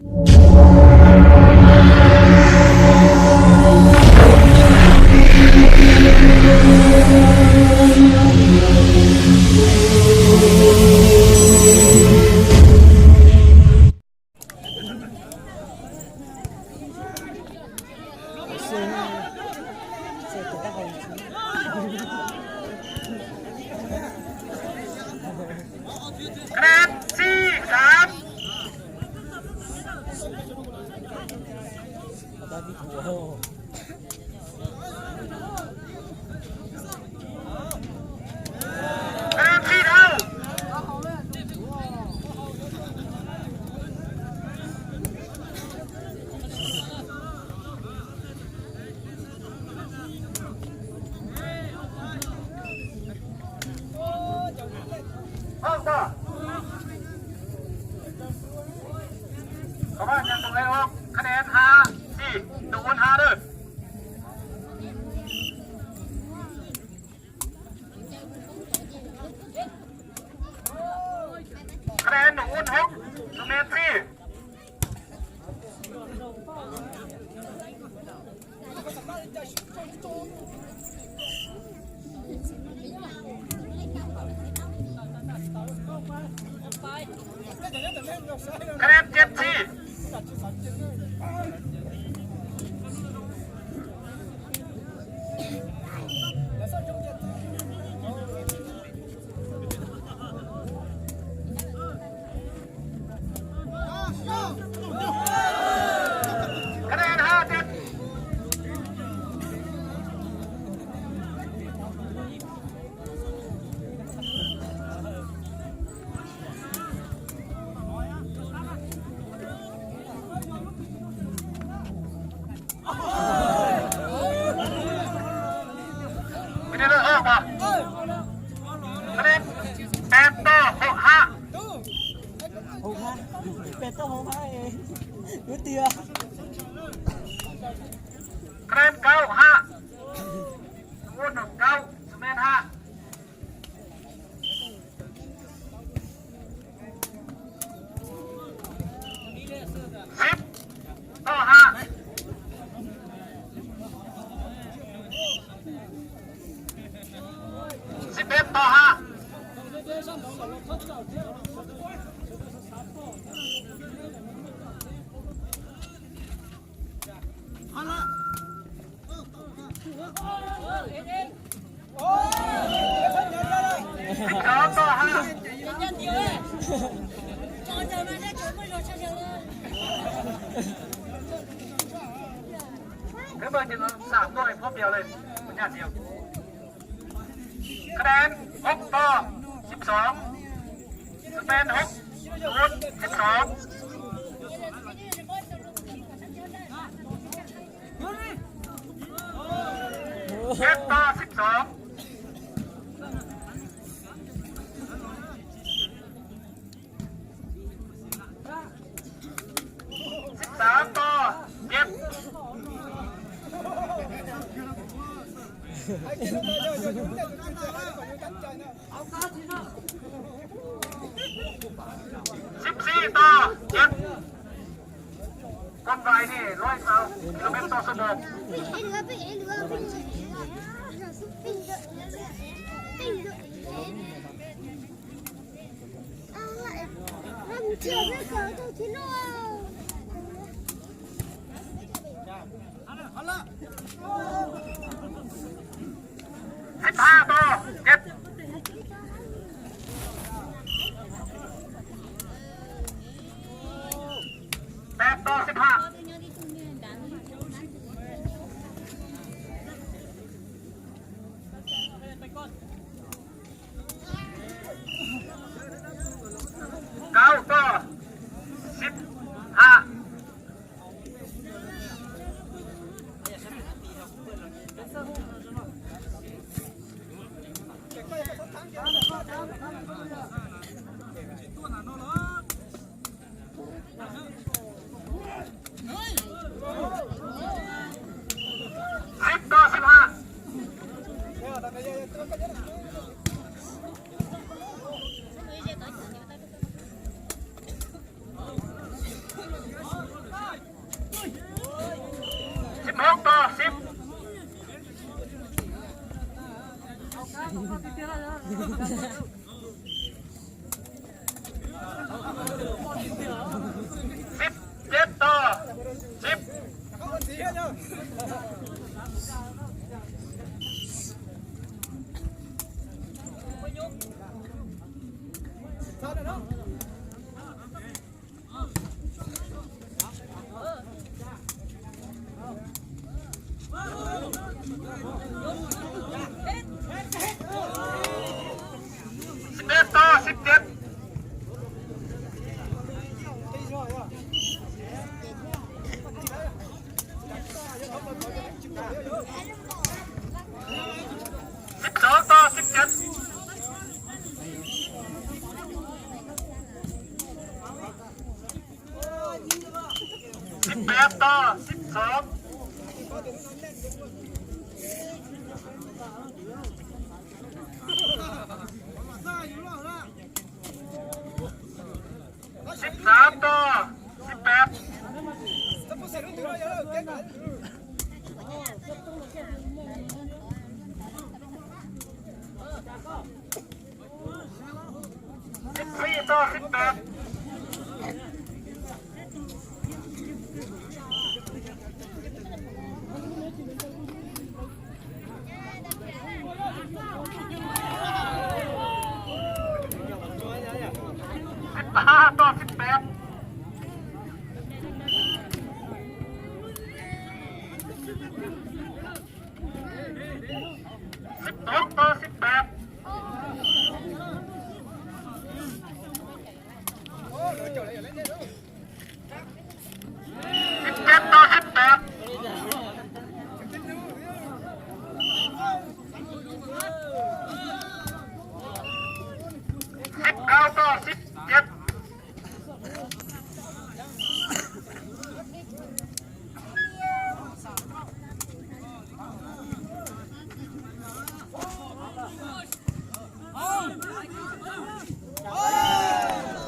คะแนน สี่สาม ເຂົ້າມາຍັງບໍ່ໄດ້ອອກ ຄະແນນ ຫ້າສີ່ ໜູອຸ່ນ ຫ້າເດີ້. ຄະແນນ ໜູອຸ່ນ ຫົກ ສຸເມດ ສີ່. ຄະແນນ ເຈັດສີ່. ຄະແນນ ຫ້າເຈັດ. ໄປເລີຍ ອອກບໍ່? ຄະແນນ ແປດຕໍ່ ຫົກຫ້າ. ຫົກຫ້າ ແປດຕໍ່ ຫົກຫ້າ ເອງ ນິດດຽວ. ຄະແນນ ເກົ້າຫ້າ. ໂອ້ ໜຶ່ງເກົ້າ ສະແມນຫ້າ. ສິບຕໍ່ຫ້າ. ສິບເອັດຕໍ່ຫ້າ. ຄືເບິ່ງຢູ່ສາມໜ່ວຍພວບດຽວເລີຍ ຍາດດຽວ. ຄະແນນ ຫົກຕໍ່ ສິບສອງ. ສະແມນ ຫົກ ສູນ ສິບສອງ. ເຈັດຕໍ່ ສິບສອງ. ສິບສາມຕໍ່ ເຈັດ. ສິບສີ່ຕໍ່ ເຈັດ. ຄວາມໄວນີ້ ຮ້ອຍຊາວກິໂລແມັດຕໍ່ຊົ່ວໂມງ. ສິບຫ້າຕໍ່ ເຈັດ. ແປດຕໍ່ ສິບຫ້າ. ເກົ້າຕໍ່ ສິບຫ້າ. ສິບຕໍ່ ສິບຫ້າ. ສິບແປດຕໍ່ສິບສອງ ສິບສາມຕໍ່ສິບແປດ ສິບສີ່ຕໍ່ສິບແປດ ສິບຫ້າຕໍ່ສິບແປດ ສິບຫົກຕໍ່ສິບແປດ ສິບເຈັດຕໍ່ສິບແປດ ສິບເກົ້າຕໍ່ສິບເຈັດ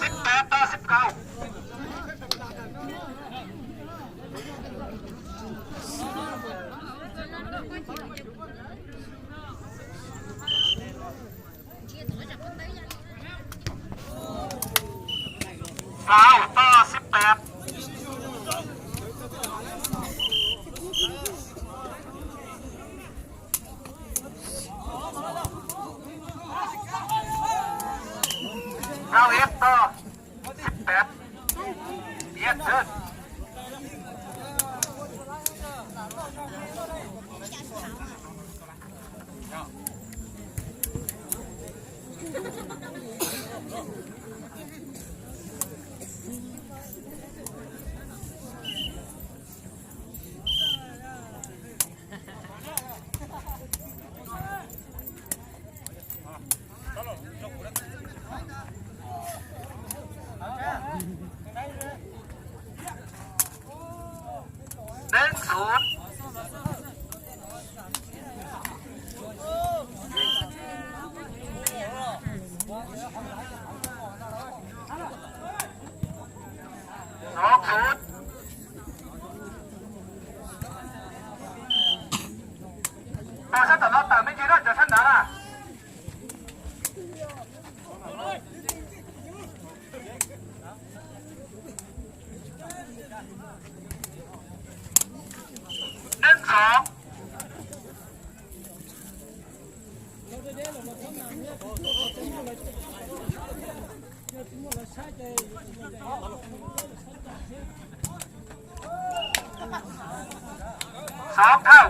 ສິບແປດຕໍ່ສິບເກົ້າ ຊາວຕໍ່ສິບແປດ ຊາວເອັດຕໍ່ສິບແປດ ຫວຽດເຊີນ. ໜຶ່ງສູນ ສອງສູນ ໂອ້ ສະຕາລອດຕາມໄມ່ກີ້ເນາະ ຈະຊະນະລະ. ໜຶ່ງສອງ ສອງເທົ່າ.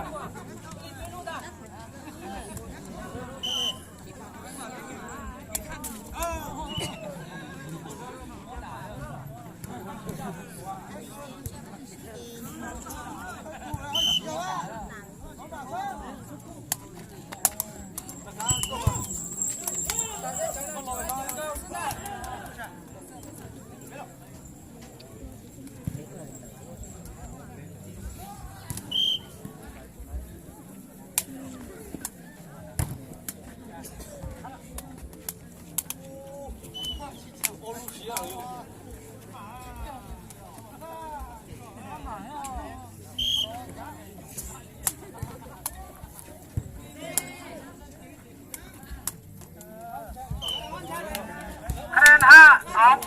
ຄະແນນຫ້າສອງ.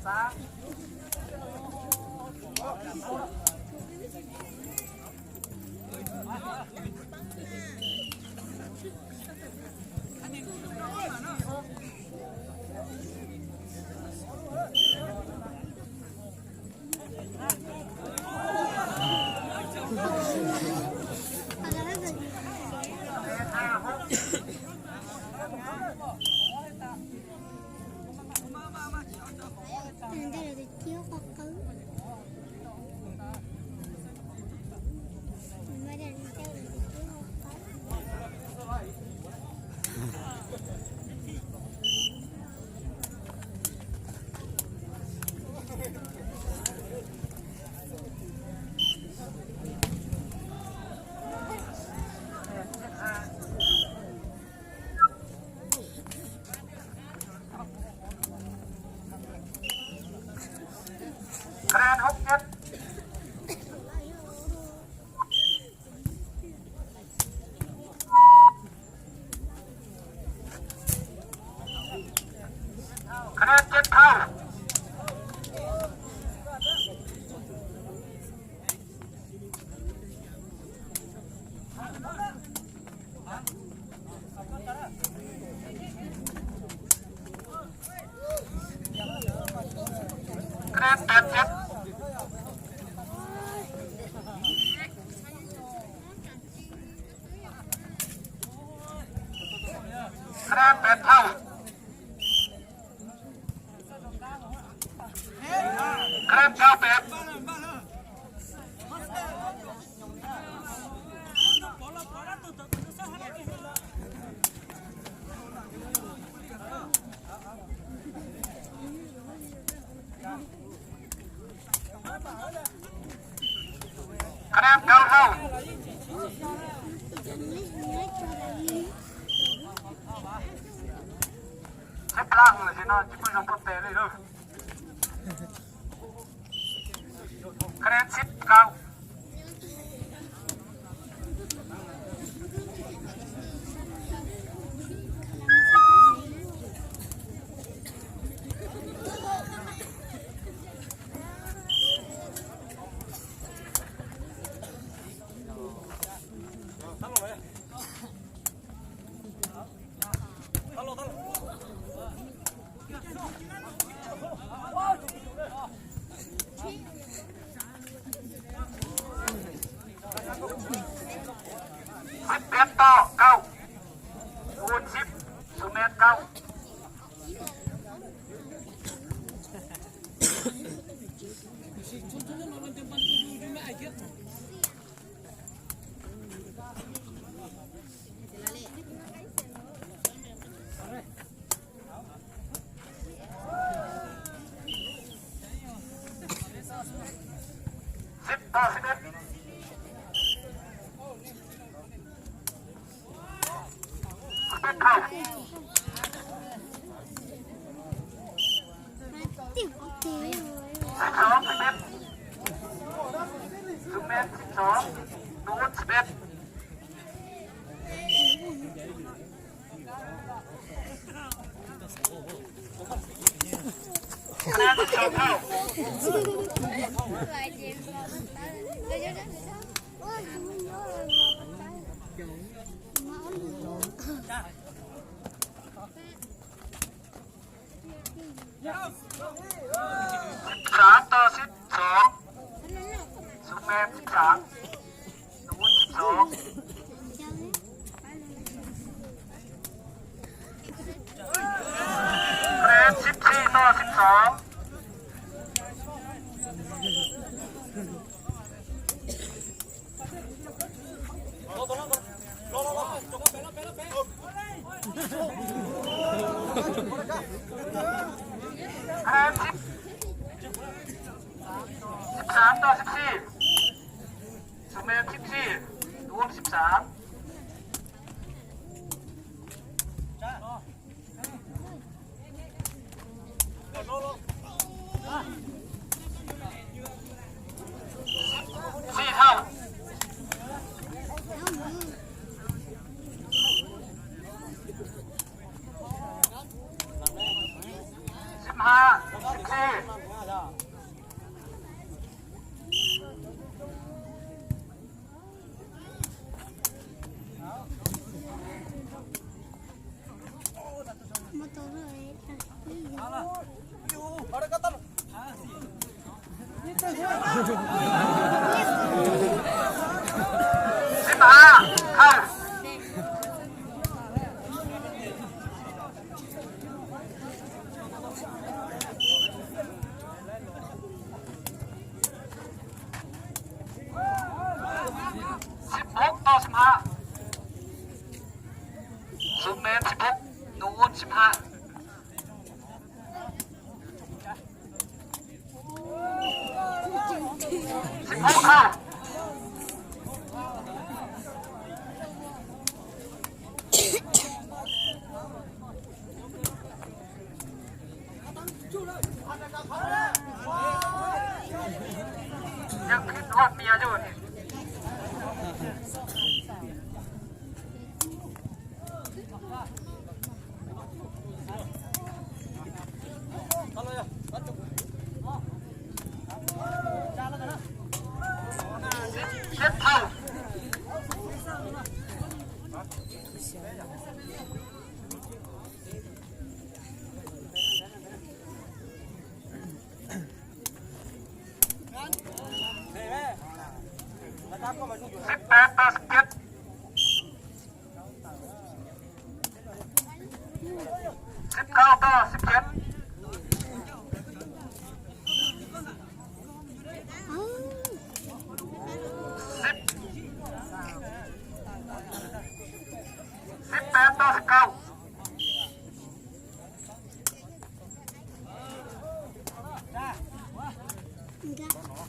ສາມ. คะแนนหกเจ็ด คะแนนเจ็ดเท่า คะแนนแปดเจ็ด คะแนนแปดเท่า คะแนนเก้าแปด คะแนนเก้าเท่า สิบหลังเลยสิเนาะ สิบหลัง คะแนนสิบเก้า สิบเอ็ดต่อเก้า คูณสิบ สุเมธเก้า สิบต่อสิบเอ็ด สิบเอ็ดเท่า สิบสองสิบเอ็ด สุเมธสิบสอง นูนสิบเอ็ด คะแนนสิบสองเท่า สามต่อสิบสอง สุเมธสิบสาม นูนสิบสอง คะแนนสิบสี่ต่อสิบสอง คะแนนสิบ สิบสามต่อสิบสี่ สุเมธสิบสี่ นูนสิบสาม สี่เท่า สิบห้า สิบสี่ สิบห้า ສິບຫ້າ ເຂົ້າ ສິບຫົກຕໍ່ສິບຫ້າ ຊຸມແມນສິບຫົກ ໜູອຸ່ນສິບຫ້າ ສິບຫົກ ເຂົ້າ ຍັງຄິດຮອດເມຍຢູ່ນີ້ ເຈັດເທົ່າ ສິບແປດຕໍ່ສິບເຈັດ ສິບເກົ້າຕໍ່ສິບເຈັດ ສິບ ສິບແປດຕໍ່ສິບເກົ້າ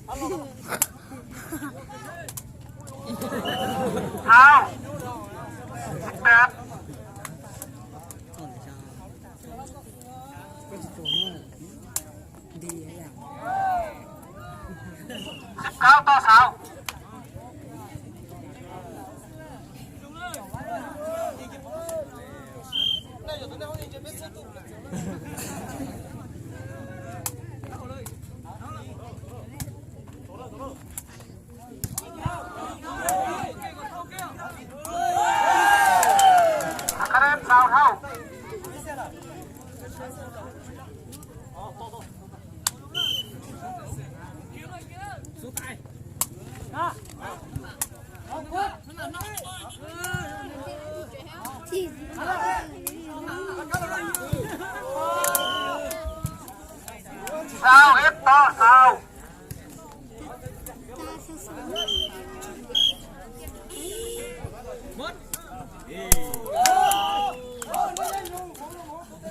ເອົາ ສິບແປດ ສິບເກົ້າຕໍ່ຊາວ ຄະແນນຊາວເທົ່າ ຊາວເອັດຕໍ່ຊາວ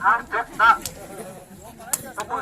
ເອົາ ຈົບນະ ຕົບມື.